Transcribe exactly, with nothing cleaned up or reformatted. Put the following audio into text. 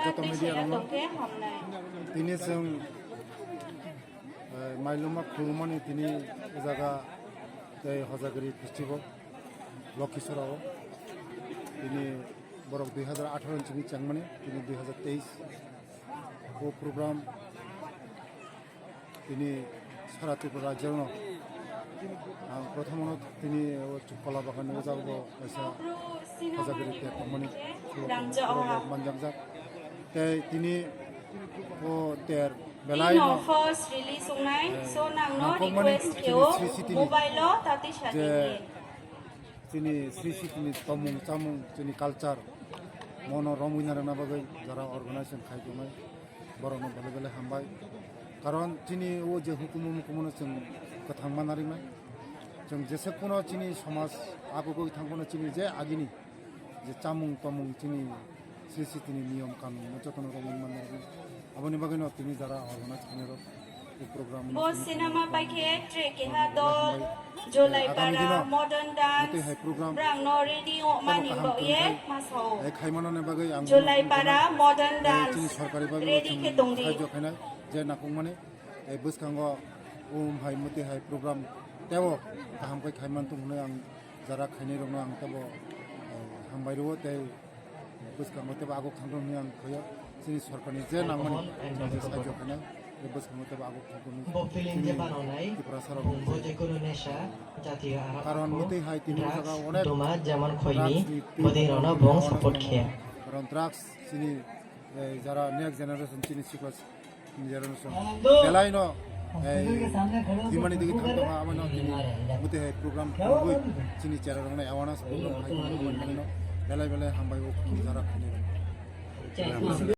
Joto media rokno tini chwng, eh, mailuma khulumani tini o jaga tei Hojagiri festival Lokhisora o tini borok dui hazar atharo ni simi chengmani tini dui hazar teis o program tini sara Tripura rajyo no ang prothomo no tini o Chukkola bagan o jaga bo kaisa Hojagiri tei tongmani manjakjak tei tini o ter belai no first release wngnai, eh, so nangno nangkukmani request chini kheo Sri Siti ni mobile o tati je sakini. Chini Sri Siti ni tomung chamung, chini culture, mono romwi narwkna bagwi jara organization khai tongnai, borokno belai belai hambai. Karon chini o je hukumu mukumu no chwng kwthang ma narwknai. Chwng jesa kuno chini somaj agugwi thang phano chini je agini je chamung tomung chini Sri Sitini niyom kanun jotono romwi man narwknai. Aboni bagwino tini jara organize khainai rok o program bo cinema paikhe tre keha dol Jolaipara modern dance brangno ready wngmani bo ye masao. Khaimano ni bagwi ang Jolaipara modern dance chini sorkari bagwi ready khe tongdi. Sahajyo khainai je nakungmani tei bwskango um hai mwtwi hai program tebo kaham khe khaiman tong hwnwi ang jara khainai rokno ang tebo, eh, hambai rwo tei bwskango tebo aguk thangthok hwnwi ang khaio. Chini sorkarni je nangmani je sahajyo khainai, tei bwskango tebo aguk thangthok hwnwi chini Tiprasa rok karon mwtwi hai tini o jaga onek drugs ni twi karon drugs chini, eh, jara next generation chini sikla Jerong song. Belai no, eh, himani digi thang tongo, amo no tini muti hai program khulugwi chini chera rok nai awareness program khai tongo, amo no belai belai hambai o khum jara khani.